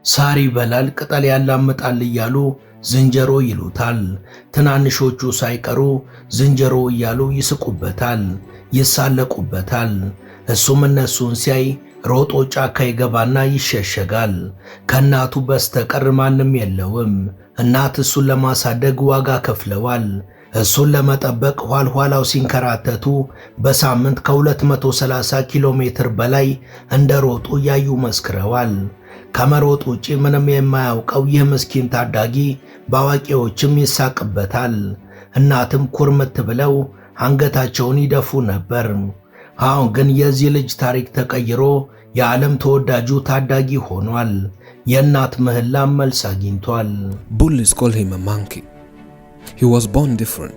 ሳር ይበላል፣ ቅጠል ያላምጣል እያሉ ዝንጀሮ ይሉታል። ትናንሾቹ ሳይቀሩ ዝንጀሮ እያሉ ይስቁበታል፣ ይሳለቁበታል። እሱም እነሱን ሲያይ ሮጦ ጫካ ይገባና ይሸሸጋል። ከእናቱ በስተቀር ማንም የለውም። እናት እሱን ለማሳደግ ዋጋ ከፍለዋል። እሱን ለመጠበቅ ኋልኋላው ሲንከራተቱ በሳምንት ከ230 ኪሎ ሜትር በላይ እንደሮጡ ያዩ መስክረዋል። ከመሮጥ ውጪ ምንም የማያውቀው ይህ ምስኪን ታዳጊ በአዋቂዎችም ይሳቅበታል። እናትም ኩርምት ብለው አንገታቸውን ይደፉ ነበር። አሁን ግን የዚህ ልጅ ታሪክ ተቀይሮ የዓለም ተወዳጁ ታዳጊ ሆኗል። የእናት ምህላም መልስ አግኝቷል። Bullies call him a monkey. He was born different.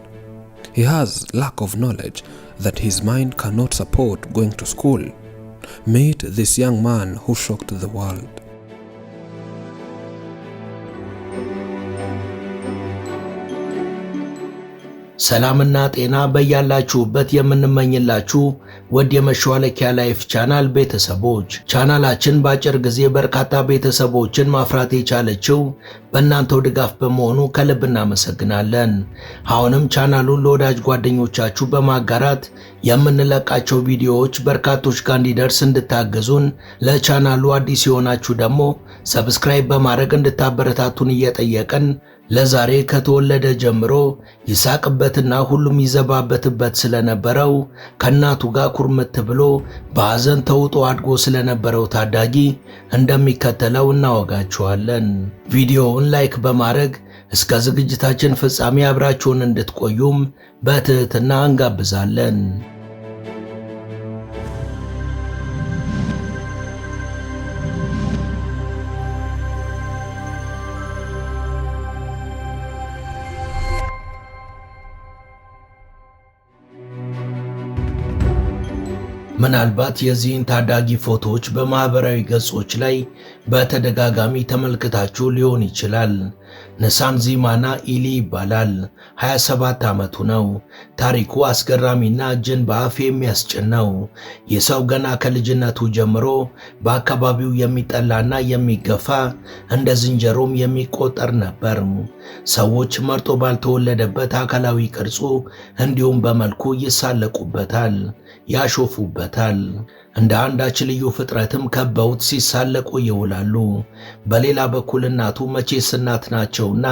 He has lack of knowledge that his mind cannot support going to school. Meet this young man who shocked the world. ሰላምና ጤና በያላችሁበት የምንመኝላችሁ ውድ የመሿለኪያ ላይፍ ቻናል ቤተሰቦች፣ ቻናላችን በአጭር ጊዜ በርካታ ቤተሰቦችን ማፍራት የቻለችው በእናንተው ድጋፍ በመሆኑ ከልብ እናመሰግናለን። አሁንም ቻናሉን ለወዳጅ ጓደኞቻችሁ በማጋራት የምንለቃቸው ቪዲዮዎች በርካቶች ጋር እንዲደርስ እንድታግዙን፣ ለቻናሉ አዲስ የሆናችሁ ደግሞ subscribe በማድረግ እንድታበረታቱን እየጠየቅን ለዛሬ ከተወለደ ጀምሮ ይሳቅበትና ሁሉም ይዘባበትበት ስለነበረው ከእናቱ ጋር ኩርምት ብሎ በሐዘን ተውጦ አድጎ ስለነበረው ታዳጊ እንደሚከተለው እናወጋችኋለን። ቪዲዮውን like በማድረግ እስከ ዝግጅታችን ፍጻሜ አብራችሁን እንድትቆዩም በትህትና እንጋብዛለን። ምናልባት የዚህን ታዳጊ ፎቶዎች በማኅበራዊ ገጾች ላይ በተደጋጋሚ ተመልክታችሁ ሊሆን ይችላል። ንሳንዚማና ኢሊ ይባላል። 27 ዓመቱ ነው። ታሪኩ አስገራሚና እጅን በአፍ የሚያስጭን ነው። ይህ ሰው ገና ከልጅነቱ ጀምሮ በአካባቢው የሚጠላና የሚገፋ እንደ ዝንጀሮም የሚቆጠር ነበር። ሰዎች መርጦ ባልተወለደበት አካላዊ ቅርጹ እንዲሁም በመልኩ ይሳለቁበታል፣ ያሾፉበታል። እንደ አንዳች ልዩ ፍጥረትም ከበውት ሲሳለቁ ይውላሉ። በሌላ በኩል እናቱ መቼስ እናት ናቸውና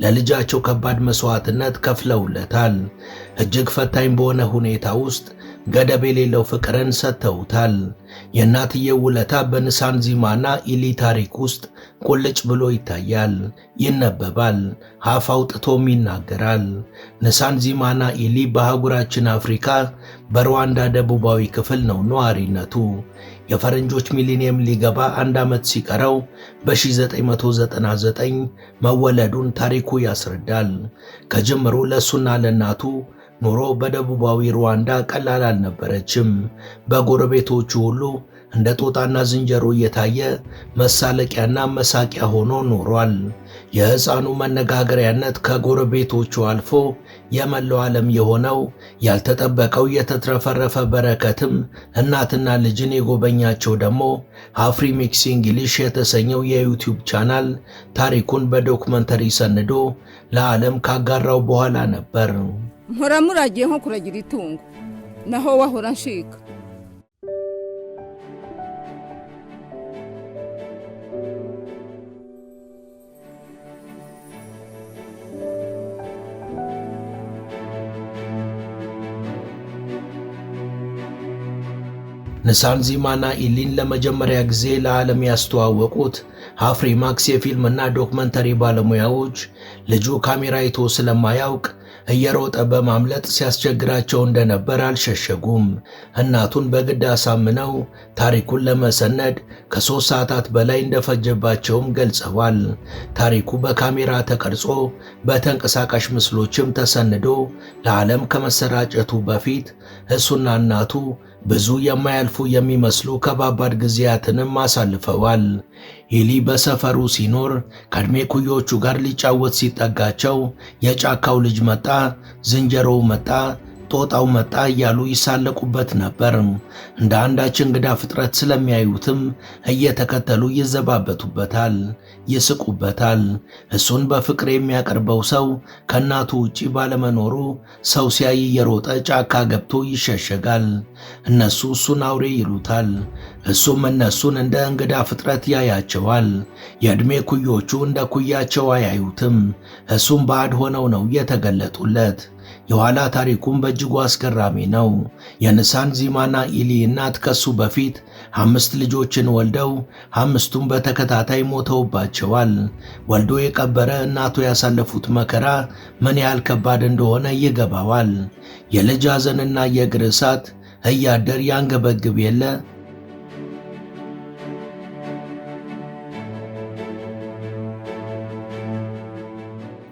ለልጃቸው ከባድ መስዋዕትነት ከፍለውለታል። እጅግ ፈታኝ በሆነ ሁኔታ ውስጥ ገደብ የሌለው ፍቅርን ሰጥተውታል። የእናትየው ውለታ በንሳንዚማና ኢሊ ታሪክ ውስጥ ቁልጭ ብሎ ይታያል፣ ይነበባል፣ አፍ አውጥቶም ይናገራል። ንሳንዚማና ኢሊ በአህጉራችን አፍሪካ በሩዋንዳ ደቡባዊ ክፍል ነው ነዋሪነቱ። የፈረንጆች ሚሊኒየም ሊገባ አንድ ዓመት ሲቀረው በ1999 መወለዱን ታሪኩ ያስረዳል። ከጅምሩ ለእሱና ለእናቱ ኑሮ በደቡባዊ ሩዋንዳ ቀላል አልነበረችም። በጎረቤቶቹ ሁሉ እንደ ጦጣና ዝንጀሮ እየታየ መሳለቂያና መሳቂያ ሆኖ ኖሯል። የሕፃኑ መነጋገሪያነት ከጎረቤቶቹ አልፎ የመላው ዓለም የሆነው ያልተጠበቀው የተትረፈረፈ በረከትም እናትና ልጅን የጎበኛቸው ደግሞ አፍሪሚክስ እንግሊሽ የተሰኘው የዩቲዩብ ቻናል ታሪኩን በዶክመንተሪ ሰንዶ ለዓለም ካጋራው በኋላ ነበር። Mpora muragiye nko kuragira itungo naho wahora nshika. ንሳንዚማና ኢሊን ለመጀመሪያ ጊዜ ለዓለም ያስተዋወቁት አፍሪማክስ የፊልምና ዶክመንተሪ ባለሙያዎች ልጁ ካሜራ አይቶ ስለማያውቅ እየሮጠ በማምለጥ ሲያስቸግራቸው እንደነበር አልሸሸጉም። እናቱን በግድ አሳምነው ታሪኩን ለመሰነድ ከ3 ሰዓታት በላይ እንደፈጀባቸውም ገልጸዋል። ታሪኩ በካሜራ ተቀርጾ በተንቀሳቃሽ ምስሎችም ተሰንዶ ለዓለም ከመሰራጨቱ በፊት እሱና እናቱ ብዙ የማያልፉ የሚመስሉ ከባባድ ጊዜያትንም አሳልፈዋል። ኢሊ በሰፈሩ ሲኖር ከዕድሜ ኩዮቹ ጋር ሊጫወት ሲጠጋቸው የጫካው ልጅ መጣ፣ ዝንጀሮው መጣ፣ ጦጣው መጣ እያሉ ይሳለቁበት ነበር። እንደ አንዳች እንግዳ ፍጥረት ስለሚያዩትም እየተከተሉ ይዘባበቱበታል፣ ይስቁበታል። እሱን በፍቅር የሚያቀርበው ሰው ከእናቱ ውጪ ባለመኖሩ ሰው ሲያይ እየሮጠ ጫካ ገብቶ ይሸሸጋል። እነሱ እሱን አውሬ ይሉታል፣ እሱም እነሱን እንደ እንግዳ ፍጥረት ያያቸዋል። የዕድሜ ኩዮቹ እንደ ኩያቸው አያዩትም። እሱም ባዕድ ሆነው ነው የተገለጡለት። የኋላ ታሪኩም በእጅጉ አስገራሚ ነው። የንሳንዚማና ኢሊ እናት ከሱ በፊት 5 ልጆችን ወልደው 5ቱም በተከታታይ ሞተውባቸዋል። ወልዶ የቀበረ እናቱ ያሳለፉት መከራ ምን ያህል ከባድ እንደሆነ ይገባዋል። የልጅ ሐዘንና የእግር እሳት እያደር ያንገበግብ የለ።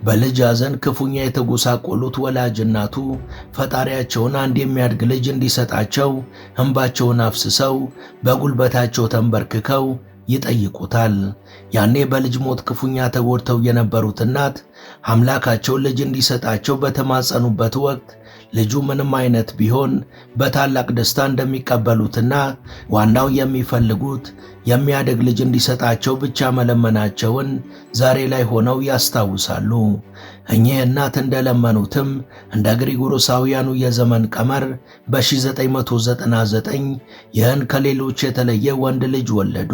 በልጅ ሐዘን ክፉኛ የተጎሳቆሉት ወላጅ እናቱ ፈጣሪያቸውን አንድ የሚያድግ ልጅ እንዲሰጣቸው እንባቸውን አፍስሰው በጉልበታቸው ተንበርክከው ይጠይቁታል። ያኔ በልጅ ሞት ክፉኛ ተጎድተው የነበሩት እናት አምላካቸው ልጅ እንዲሰጣቸው በተማጸኑበት ወቅት ልጁ ምንም አይነት ቢሆን በታላቅ ደስታ እንደሚቀበሉትና ዋናው የሚፈልጉት የሚያድግ ልጅ እንዲሰጣቸው ብቻ መለመናቸውን ዛሬ ላይ ሆነው ያስታውሳሉ። እኚህ እናት እንደለመኑትም እንደ ግሪጎሮሳውያኑ የዘመን ቀመር በ1999 ይህን ከሌሎች የተለየ ወንድ ልጅ ወለዱ።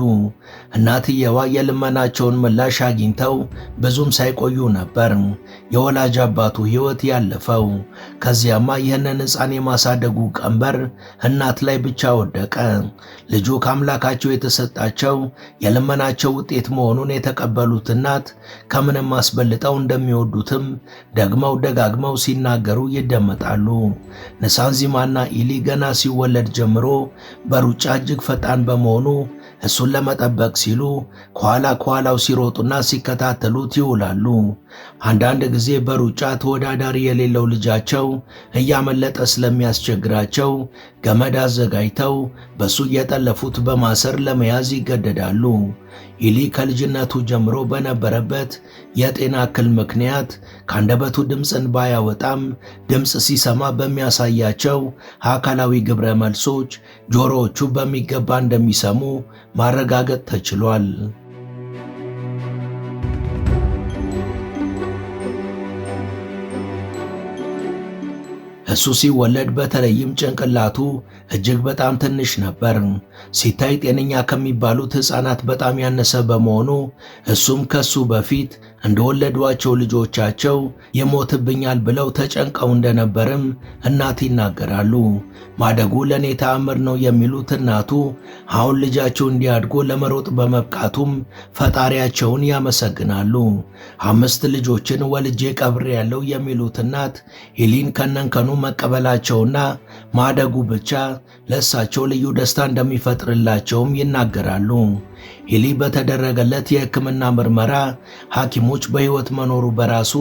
እናትየዋ የልመናቸውን ምላሽ አግኝተው ብዙም ሳይቆዩ ነበር የወላጅ አባቱ ሕይወት ያለፈው። ከዚያማ ይህንን ሕፃን የማሳደጉ ቀንበር እናት ላይ ብቻ ወደቀ። ልጁ ከአምላካቸው የተሰጣቸው የልመናቸው ውጤት መሆኑን የተቀበሉት እናት ከምንም አስበልጠው እንደሚወዱትም ደግመው ደጋግመው ሲናገሩ ይደመጣሉ። ንሳንዚማና ኢሊ ገና ሲወለድ ጀምሮ በሩጫ እጅግ ፈጣን በመሆኑ እሱን ለመጠበቅ ሲሉ ከኋላ ከኋላው ሲሮጡና ሲከታተሉት ይውላሉ። አንዳንድ ጊዜ በሩጫ ተወዳዳሪ የሌለው ልጃቸው እያመለጠ ስለሚያስቸግራቸው ገመድ አዘጋጅተው በሱ እየጠለፉት በማሰር ለመያዝ ይገደዳሉ። ኢሊ ከልጅነቱ ጀምሮ በነበረበት የጤና እክል ምክንያት ከአንደበቱ ድምፅን ባያወጣም ድምፅ ሲሰማ በሚያሳያቸው አካላዊ ግብረ መልሶች ጆሮዎቹ በሚገባ እንደሚሰሙ ማረጋገጥ ተችሏል። እሱ ሲወለድ በተለይም ጭንቅላቱ እጅግ በጣም ትንሽ ነበር። ሲታይ ጤነኛ ከሚባሉት ሕፃናት በጣም ያነሰ በመሆኑ እሱም ከሱ በፊት እንደወለዷቸው ልጆቻቸው ይሞትብኛል ብለው ተጨንቀው እንደነበርም እናት ይናገራሉ። ማደጉ ለኔ ተአምር ነው የሚሉት እናቱ አሁን ልጃቸው እንዲያድጎ ለመሮጥ በመብቃቱም ፈጣሪያቸውን ያመሰግናሉ። 5 ልጆችን ወልጄ ቀብሬያለሁ የሚሉት እናት ኢሊን ከነንከኑ መቀበላቸውና ማደጉ ብቻ ለእሳቸው ልዩ ደስታ እንደሚፈጥርላቸውም ይናገራሉ። ኢሊ በተደረገለት የሕክምና ምርመራ ሐኪሞች በሕይወት መኖሩ በራሱ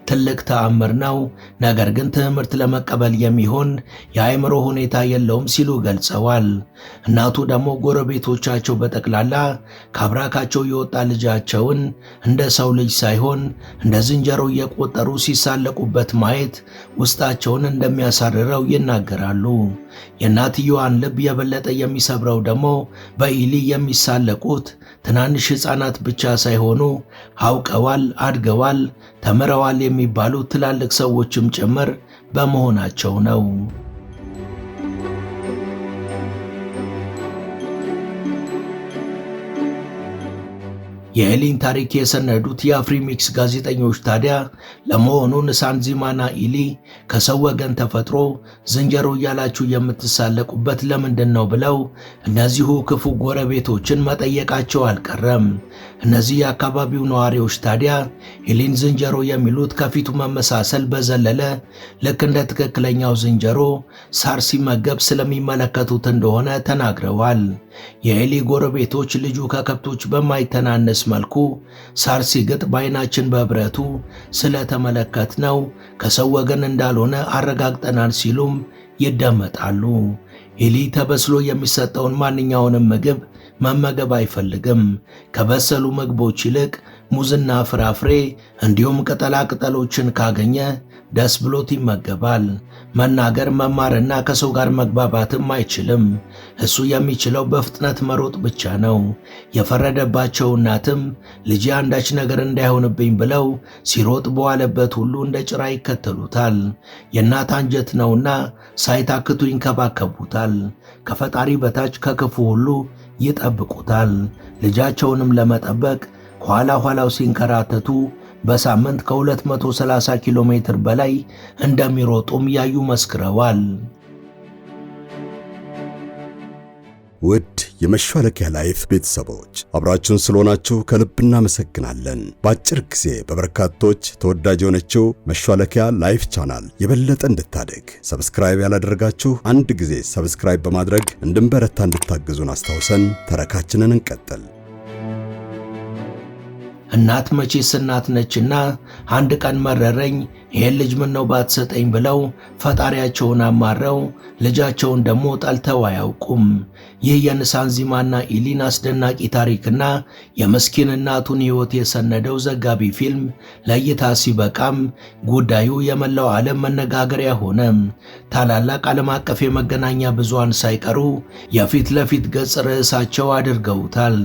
ትልቅ ተአምር ነው፣ ነገር ግን ትምህርት ለመቀበል የሚሆን የአእምሮ ሁኔታ የለውም ሲሉ ገልጸዋል። እናቱ ደግሞ ጎረቤቶቻቸው በጠቅላላ ከአብራካቸው የወጣ ልጃቸውን እንደ ሰው ልጅ ሳይሆን እንደ ዝንጀሮ እየቆጠሩ ሲሳለቁበት ማየት ውስጣቸውን እንደሚያሳርረው ይናገራሉ። የእናትየዋን ልብ የበለጠ የሚሰብረው ደግሞ በኢሊ የሚሳለቁት ትናንሽ ሕፃናት ብቻ ሳይሆኑ አውቀዋል፣ አድገዋል፣ ተምረዋል የሚባሉ ትላልቅ ሰዎችም ጭምር በመሆናቸው ነው። የኤሊን ታሪክ የሰነዱት የአፍሪሚክስ ጋዜጠኞች ታዲያ ለመሆኑ ንሳንዚማና ኢሊ ከሰው ወገን ተፈጥሮ ዝንጀሮ እያላችሁ የምትሳለቁበት ለምንድን ነው ብለው እነዚሁ ክፉ ጎረቤቶችን መጠየቃቸው አልቀረም። እነዚህ የአካባቢው ነዋሪዎች ታዲያ ኢሊን ዝንጀሮ የሚሉት ከፊቱ መመሳሰል በዘለለ ልክ እንደ ትክክለኛው ዝንጀሮ ሳር ሲመገብ ስለሚመለከቱት እንደሆነ ተናግረዋል። የኤሊ ጎረቤቶች ልጁ ከከብቶች በማይተናነስ መልኩ ሳር ሲግጥ በዓይናችን በብረቱ ስለተመለከትነው ከሰው ወገን እንዳልሆነ አረጋግጠናል ሲሉም ይደመጣሉ። ኢሊ ተበስሎ የሚሰጠውን ማንኛውንም ምግብ መመገብ አይፈልግም። ከበሰሉ ምግቦች ይልቅ ሙዝና ፍራፍሬ እንዲሁም ቅጠላ ቅጠሎችን ካገኘ ደስ ብሎት ይመገባል። መናገር፣ መማርና ከሰው ጋር መግባባትም አይችልም። እሱ የሚችለው በፍጥነት መሮጥ ብቻ ነው። የፈረደባቸው እናትም ልጄ አንዳች ነገር እንዳይሆንብኝ ብለው ሲሮጥ በዋለበት ሁሉ እንደ ጭራ ይከተሉታል። የእናት አንጀት ነውና ሳይታክቱ ይንከባከቡታል። ከፈጣሪ በታች ከክፉ ሁሉ ይጠብቁታል። ልጃቸውንም ለመጠበቅ ኋላ ኋላው ሲንከራተቱ በሳምንት ከ230 ኪሎ ሜትር በላይ እንደሚሮጡም ያዩ መስክረዋል። ውድ የመሿለኪያ ላይፍ ቤተሰቦች አብራችሁን ስለሆናችሁ ከልብ እናመሰግናለን። በአጭር ጊዜ በበርካቶች ተወዳጅ የሆነችው መሿለኪያ ላይፍ ቻናል የበለጠ እንድታድግ subscribe ያላደረጋችሁ አንድ ጊዜ subscribe በማድረግ እንድንበረታ እንድታግዙን አስታውሰን ተረካችንን እንቀጥል። እናት መቼስ እናት ነችና አንድ ቀን መረረኝ፣ ይሄን ልጅ ምነው ባትሰጠኝ ብለው ፈጣሪያቸውን አማረው ልጃቸውን ደግሞ ጠልተው አያውቁም። ይህ የንሳንዚማና ኢሊን አስደናቂ ታሪክና የመስኪን እናቱን ሕይወት የሰነደው ዘጋቢ ፊልም ለእይታ ሲበቃም ጉዳዩ የመላው ዓለም መነጋገሪያ ሆነ። ታላላቅ ዓለም አቀፍ የመገናኛ ብዙሃን ሳይቀሩ የፊት ለፊት ገጽ ርዕሳቸው አድርገውታል።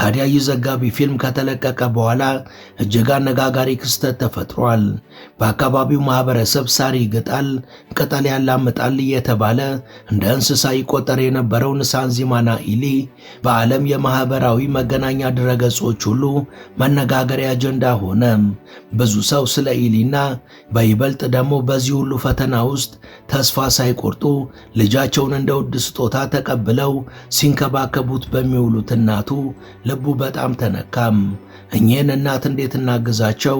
ታዲያ ይህ ዘጋቢ ፊልም ከተለቀቀ በኋላ እጅግ አነጋጋሪ ክስተት ተፈጥሯል። በአካባቢው ማህበረሰብ ሳር ይግጣል፣ ቅጠል ያላምጣል እየተባለ እንደ እንስሳ ይቆጠር የነበረው ንሳንዚማና ኢሊ በዓለም የማህበራዊ መገናኛ ድረገጾች ሁሉ መነጋገሪያ አጀንዳ ሆነ። ብዙ ሰው ስለ ኢሊና በይበልጥ ደግሞ በዚህ ሁሉ ፈተና ውስጥ ተስፋ ሳይቆርጡ ልጃቸውን እንደ ውድ ስጦታ ተቀብለው ሲንከባከቡት በሚውሉት እናቱ ልቡ በጣም ተነካም። እኚህን እናት እንዴት እናግዛቸው?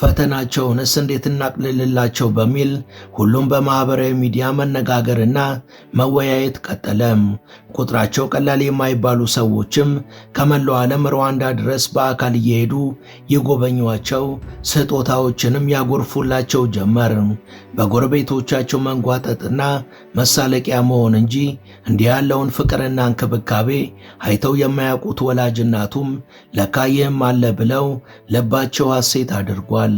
ፈተናቸውንስ እንዴት እናቅልልላቸው? በሚል ሁሉም በማህበራዊ ሚዲያ መነጋገርና መወያየት ቀጠለም። ቁጥራቸው ቀላል የማይባሉ ሰዎችም ከመላው ዓለም ሩዋንዳ ድረስ በአካል እየሄዱ ይጎበኟቸው፣ ስጦታዎችንም ያጎርፉላቸው ጀመር። በጎረቤቶቻቸው መንጓጠጥና መሳለቂያ መሆን እንጂ እንዲህ ያለውን ፍቅርና እንክብካቤ አይተው የማያውቁት ወላጅ እናቱም ለካ ይህም አለ ብለው ልባቸው ሐሴት አድርጓል።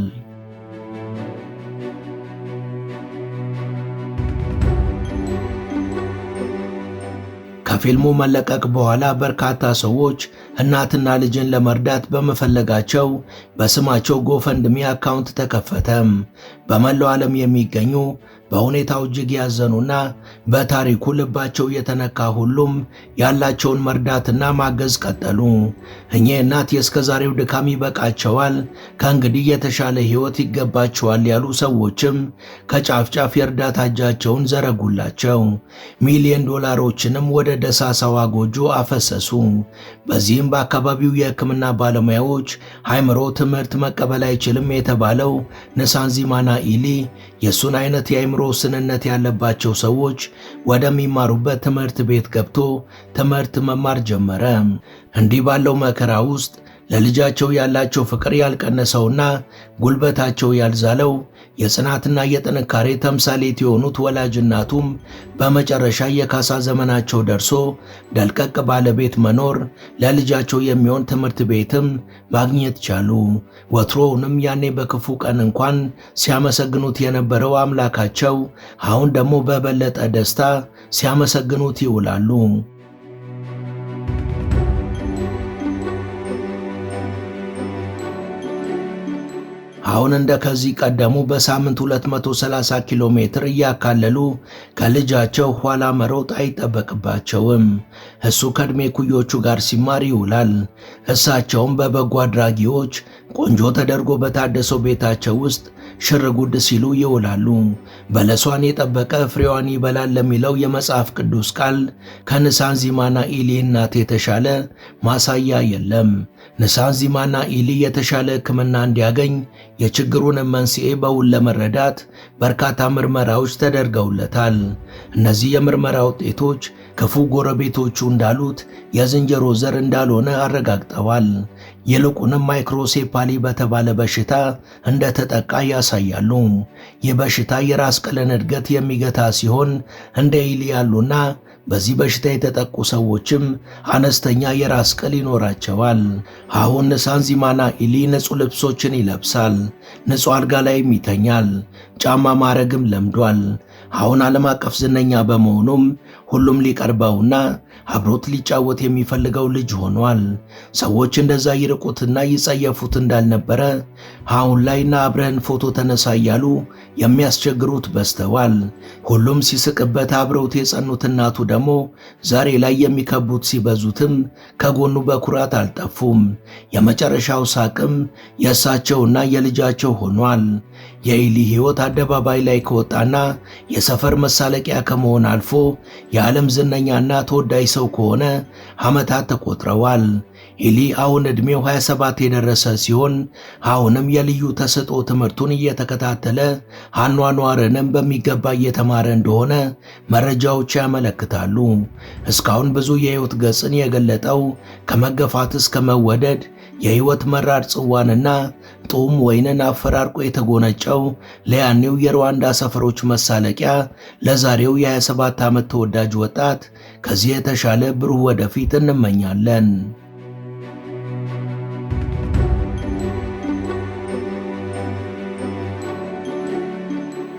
ከፊልሙ መለቀቅ በኋላ በርካታ ሰዎች እናትና ልጅን ለመርዳት በመፈለጋቸው በስማቸው GoFundMe account ተከፈተ። በመላው ዓለም የሚገኙ በሁኔታው እጅግ ያዘኑና በታሪኩ ልባቸው የተነካ ሁሉም ያላቸውን መርዳትና ማገዝ ቀጠሉ። እኚህ እናት የእስከዛሬው ድካም ይበቃቸዋል፣ ከእንግዲህ የተሻለ ሕይወት ይገባቸዋል ያሉ ሰዎችም ከጫፍ ጫፍ የእርዳታ እጃቸውን ዘረጉላቸው። ሚሊዮን ዶላሮችንም ወደ ደሳሳዋ ጎጆ አፈሰሱ። በዚህም በአካባቢው የሕክምና ባለሙያዎች አእምሮ ትምህርት መቀበል አይችልም የተባለው ንሳንዚማና ኢሊ የሱን አይነት የአእምሮ ውስንነት ያለባቸው ሰዎች ወደሚማሩበት ትምህርት ቤት ገብቶ ትምህርት መማር ጀመረ። እንዲህ ባለው መከራ ውስጥ ለልጃቸው ያላቸው ፍቅር ያልቀነሰውና ጉልበታቸው ያልዛለው የጽናትና የጥንካሬ ተምሳሌት የሆኑት ወላጅ እናቱም በመጨረሻ የካሳ ዘመናቸው ደርሶ ደልቀቅ ባለ ቤት መኖር ለልጃቸው የሚሆን ትምህርት ቤትም ማግኘት ቻሉ። ወትሮውንም ያኔ በክፉ ቀን እንኳን ሲያመሰግኑት የነበረው አምላካቸው አሁን ደግሞ በበለጠ ደስታ ሲያመሰግኑት ይውላሉ። አሁን እንደ ከዚህ ቀደሙ በሳምንት 230 ኪሎ ሜትር እያካለሉ ከልጃቸው ኋላ መሮጥ አይጠበቅባቸውም። እሱ ከዕድሜ ኩዮቹ ጋር ሲማር ይውላል። እሳቸውም በበጎ አድራጊዎች ቆንጆ ተደርጎ በታደሰው ቤታቸው ውስጥ ሽርጉድ ሲሉ ይውላሉ። በለሷን የጠበቀ ፍሬዋን ይበላል ለሚለው የመጽሐፍ ቅዱስ ቃል ከንሳንዚማና ኢሊ እናት የተሻለ ማሳያ የለም። ንሳንዚማና ኢሊ የተሻለ ሕክምና እንዲያገኝ የችግሩን መንስኤ በውል ለመረዳት በርካታ ምርመራዎች ተደርገውለታል። እነዚህ የምርመራ ውጤቶች ክፉ ጎረቤቶቹ እንዳሉት የዝንጀሮ ዘር እንዳልሆነ አረጋግጠዋል። ይልቁንም microcephaly በተባለ በሽታ እንደተጠቃ ያሳያሉ። ይህ በሽታ የራስ ቅልን እድገት የሚገታ ሲሆን እንደ ኢሊ ያሉና በዚህ በሽታ የተጠቁ ሰዎችም አነስተኛ የራስ ቅል ይኖራቸዋል። አሁን ንሳንዚማና ኢሊ ንጹህ ልብሶችን ይለብሳል፣ ንጹህ አልጋ ላይም ይተኛል፣ ጫማ ማረግም ለምዷል። አሁን ዓለም አቀፍ ዝነኛ በመሆኑም ሁሉም ሊቀርበውና አብሮት ሊጫወት የሚፈልገው ልጅ ሆኗል። ሰዎች እንደዛ ይርቁትና ይጸየፉት እንዳልነበረ አሁን ላይና አብረን ፎቶ ተነሳ እያሉ የሚያስቸግሩት በዝተዋል። ሁሉም ሲስቅበት አብረውት የጸኑት እናቱ ደግሞ ዛሬ ላይ የሚከቡት ሲበዙትም ከጎኑ በኩራት አልጠፉም። የመጨረሻው ሳቅም የእሳቸውና የልጃቸው ሆኗል። የኢሊ ሕይወት አደባባይ ላይ ከወጣና የሰፈር መሳለቂያ ከመሆን አልፎ የዓለም ዝነኛና ተወዳጅ ሰው ከሆነ ዓመታት ተቆጥረዋል። ኢሊ አሁን ዕድሜው 27 የደረሰ ሲሆን አሁንም የልዩ ተሰጥኦ ትምህርቱን እየተከታተለ አኗኗርንም በሚገባ እየተማረ እንደሆነ መረጃዎች ያመለክታሉ። እስካሁን ብዙ የሕይወት ገጽን የገለጠው ከመገፋት እስከ መወደድ የሕይወት መራር ጽዋንና ጡም ወይንን አፈራርቆ የተጎነጨው ለያኔው የሩዋንዳ ሰፈሮች መሳለቂያ ለዛሬው የ27 ዓመት ተወዳጅ ወጣት ከዚህ የተሻለ ብሩህ ወደፊት እንመኛለን።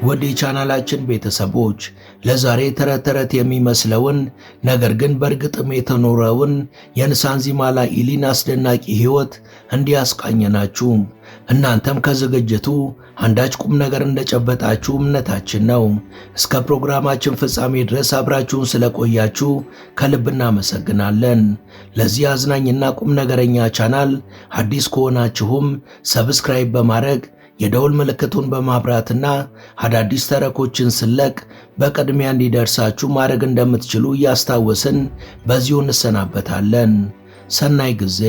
ውድ የቻናላችን ቤተሰቦች፣ ለዛሬ ተረት ተረት የሚመስለውን ነገር ግን በእርግጥም የተኖረውን የንሳንዚማና ኢሊን አስደናቂ ሕይወት እንዲያስቃኘናችሁ እናንተም ከዝግጅቱ አንዳች ቁም ነገር እንደጨበጣችሁ እምነታችን ነው። እስከ ፕሮግራማችን ፍጻሜ ድረስ አብራችሁን ስለቆያችሁ ከልብ እናመሰግናለን። ለዚህ አዝናኝና ቁም ነገረኛ ቻናል አዲስ ከሆናችሁም subscribe በማድረግ፣ የደውል ምልክቱን በማብራትና አዳዲስ ተረኮችን ስንለቅ በቅድሚያ እንዲደርሳችሁ ማድረግ እንደምትችሉ እያስታወስን በዚሁ እንሰናበታለን። ሰናይ ጊዜ።